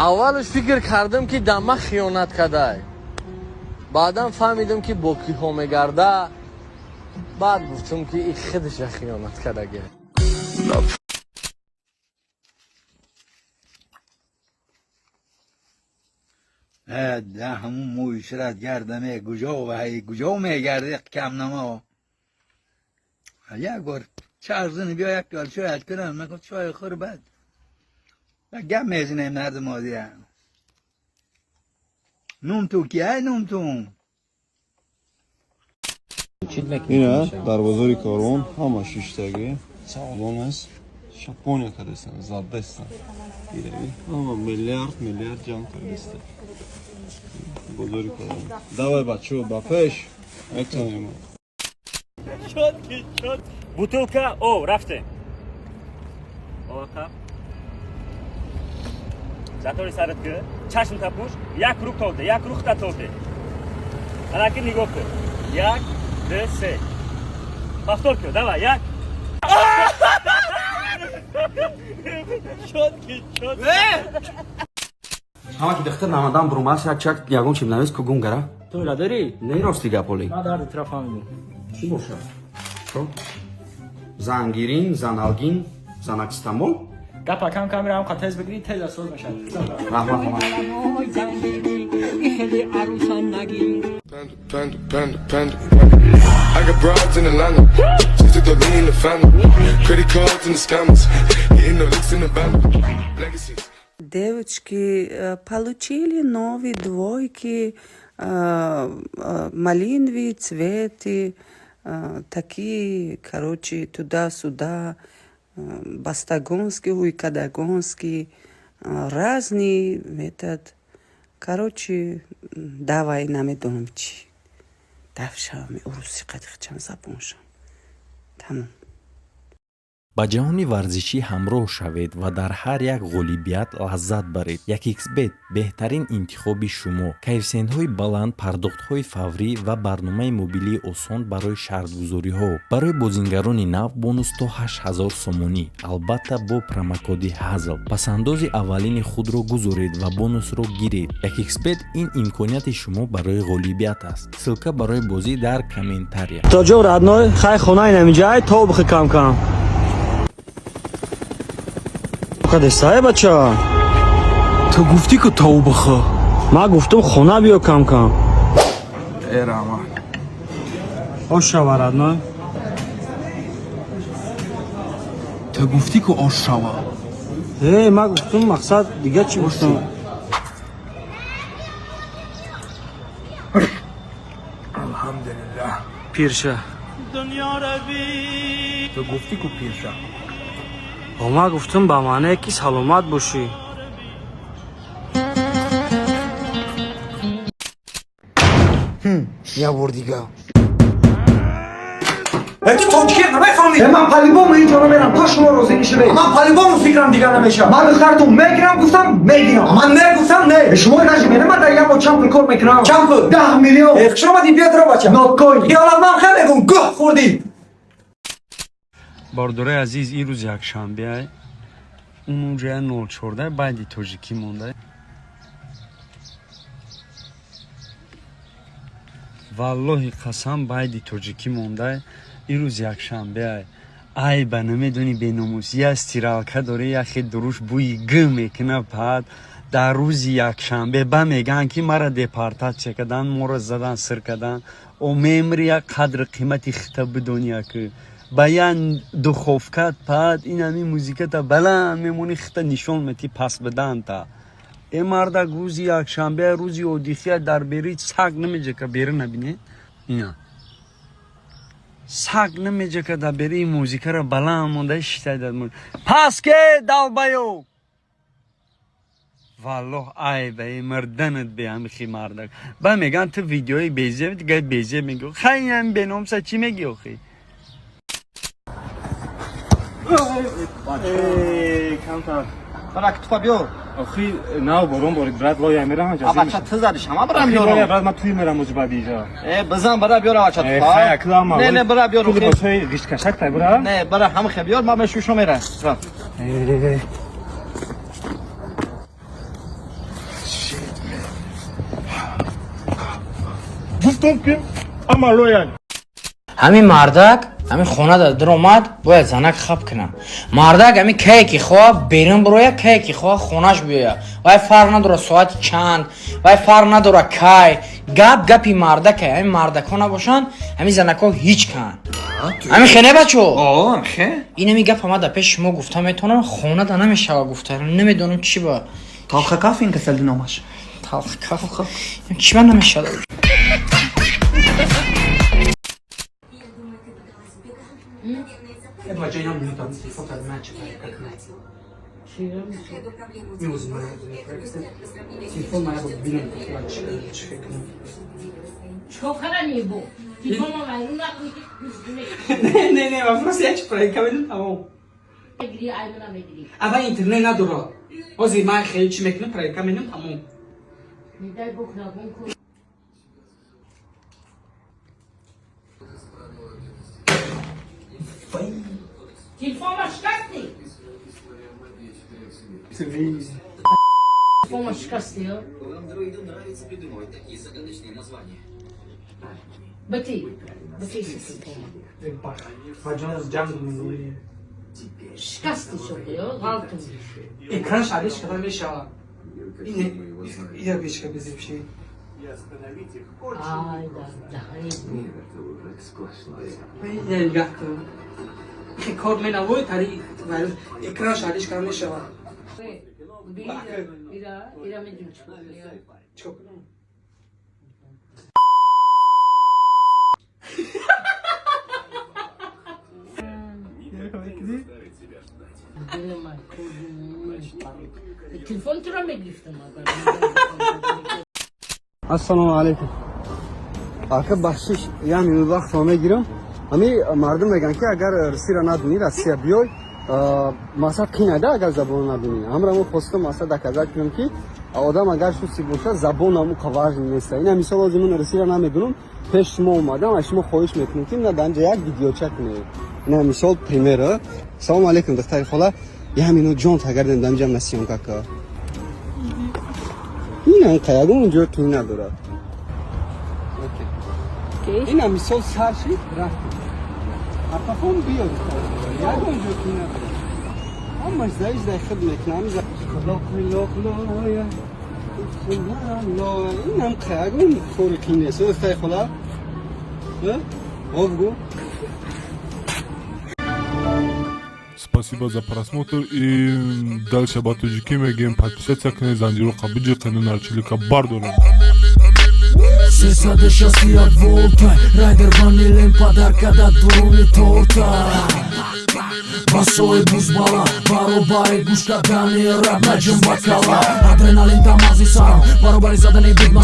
Аввалаш фикр кардам, ки да ма хиёнат кадай. Баъдан фаҳмидам, ки бо киҳо мегарда. Баъд гуфтам, ки и худша хиёнат кардаге. Ҳамун мӯи сарат гардаме, куҷо вай куҷо мегарди, кам намо. Як бор чарзини биё, як пиёл чой кунам. Ман чой хӯр, баъд як гап мезанем, нарди модия. Нум ту кияй, нум ту? Ина дар бозори Корвон ҳама шиштагӣ савдон аст. Шапония кардастан, задастан. Ирави ҳама миллиард миллиард ҷамъ кардастан. Бозори Корвон. Давай, бачаҳо, ба пеш метавонем. Бутылка об, рафтем. Овақа затори сарат ки чашм тапуш, як круг толде, як круг та толде. Анаки нигоҳ кун: як, ду, се, повтор кун, давай, як. Чётки, чётки. Ҳама ки духтар намадан бурумас, як чак ягон чиз навис ку, гум гара. Ту ладарӣ? Не, рости гаполи. Ман дарди тура фаҳмидам. Чӣ бошад? Зангирин, заналгин, занакстамол. Гапа кам кам мирам, қа тез бигирӣ, тез асоз мешавад. Раҳмат, ҳама. Panda, panda, panda, panda. I got broads in Atlanta. Just took the lean in the family. Credit cards and the scammers. Hitting the licks in the bando. Legacies. Девочки получили новые двойки, малиновые цветы, такие, короче, туда-сюда, бастагонский, уйкадагонский, разный метод. Короче, давай, намедонам чӣ. Давшавами уруси қадихчам забоншам. Тамом. Ба ҷаҳони варзишӣ ҳамроҳ шавед ва дар ҳар як ғолибият лаззат баред. 1xBet беҳтарин интихоби шумо: коэффисиентҳои баланд, пардохтҳои фаврӣ ва барномаи мобилии осон барои шартгузориҳо. Барои бозингарони нав бонус то 8000 сомонӣ, албатта бо промокоди ҳазл. Пасандози аввалини худро гузоред ва бонусро гиред. 1xBet ин имконияти шумо барои ғолибият аст. Ссылка барои бозӣ дар комментария. То ҷо, родной, хай, хонаи намиҷай, то бихи кам кам. Кадесай, бача? Ту гуфтӣ ку тов бихӯ. Ман гуфтам, хона биё кам кам. Э, раҳмат. Ош шава, родной. Ту гуфтӣ ку ош шава. Э, ман гуфтам, мақсад дига чӣ гуфтам? Алҳамдулиллаҳ. Пирша. Ту гуфтӣ ку пирша. О, ман гуфтам ба маъное ки саломат бошӣ. Як бор дига. Э, ту тоҷикия намефаҳмӣ? Э, ман по-любому ин ҷо намерам, то шумо розӣ нишавед. Ман по-любому фикрам дигар намешавад. Ман духтартон мегирам, гуфтам мегирам. Ман не гуфтам, не. Э, шумо даже мена, ман дар як моҳ чанд пул кор мекунам? Чанд пул? 10 миллион. Э, хуш омадӣ, биё дро, бача. Ноткоин. Хиёлат, ман хеле мегум, гӯҳ хӯрдӣ. Бордораи азиз, ин рӯз якшанбе, унуҷая 014 байди тоҷикӣ монда. Валлоҳи қасам, байди тоҷикӣ монда. Ин рӯз якшанбе, айба намедонӣ, беномус, я стиралка дорӣ, яхе дуруш бӯи г мекуна. Паат дар рӯзи якшанбе ба мегӯянд, ки мара депортатсия кардан, моро задан, сир кардан. О, мемри, як қадри қимати хита бидонӣ, яки ба як духовкат паат ин ҳамин музиката баланд мемонӣ, хита нишон метӣ, пас биданта. Э, мардак, рӯзи якшанбе, рӯзи одихия, дар бери саг намеҷака, бери набине, ина саг намеҷака, дар бери музикаро баланд монда шитайдад. Пас ке, долбоёб, валлоҳ, айба, э, мирданат бе ҳамихи мардак. Ба мегӯянд, ту видеои безеб дига безеб мегӯ. Хай, ҳами беномса чӣ мегӣ охи? Камтар. Бара, тупа биёр. Охи, нав борон борид, брат, лоя мерам. А, бача, ту задиш, ҳама барам биёрам. Брат, ман туи мерам ози баъди иҷа. Э, бизан, бара биёр, бача, Э, тупа. хай, аклама. Не, не, бара биёр. Ту либосҳои гишткашак тай, бара. Не, бара, ҳама биёр, ман мешушо мерам. Гуфтум, ки ама лоян. Ҳамин мардак ҳамин хона дар даромад, бояд занак хаб кунад. Мардак ҳамин кае ки хоҳа берун бироя, кае ки хоҳа хонаш биёя, вай фарқ надорад соати чанд, вай фарқ надорад кай. Гап гапи мардакай. Ҳамин мардакҳо набошанд, ҳамин занакҳо ҳеҷ канд. Ҳамин хене, бачо, ин ҳамин гапа ма дар пеши шумо гуфта метавонам, хона да намешава гуфта, намедонам чӣ ба. Талхакаф ин касали номаш. Талхакаф чӣ ба намешавад? Не, не, вопрос я чи проект кардам, тамом. Аввал интернет надорад. Ҳозир ман хеле чӣ мекунам, проект менам, тамом. Телефонма шикасти? Телефонма шикасти, ё? Бати, бати телефонма. Шикасти шуд, ё? Ғалтум. Экран шалиш када мешавад. Ин я бишка безепши. Ай, да, даҳани. Я нигоҳ кун. Кор менавои тари экран шалиш када мешавад. Ира, ира медонӣ чӣ кор кунӣ? Чӣ кор кунам? Телефон туро мегирифтам. Ассалому алайкум, ака, бахшиш, як минут вақтро мегирам. Ҳами мардум мегӯянд, ки агар русиро надонӣ, Россия биёй, мақсад қинада, агар забонро надонӣ. Ҳамра мо хостам, мақсад доказать кунам, ки одам агар шуси бошад, забонам уқа важн неста. Ина мисол, ҳозир ман русиро намедонам, пеш шумо омадам, аз шумо хоҳиш мекунам, ки ина дар инҷа як видеоча кунед. Ина мисол, примера. Салому алайкум, духтари хола, як минут ҷон тагардем, дар инҷам на съёмка ка. Ина ягон ҷо қин надорад. Ина мисол, сар шид, рафтем. Апафон биё, ягон ҷо қин надорад. Ҳамаш заиш дай худ мекунам. Инам ягон кори қин нест, духтари хола. О, бугӯ. Спасибо за просмотр и дальше ба тоҷикӣ мегӯем: подписаться кунед, занҷироқа биҷиқену нарчилика бардорем. 361 волта райдер ванилем падарка дар дуруни торта. Басои бузбала баробари гӯш кардани раб наҷум ба кала, адреналин дар мағзи сарам баробари задани бигма.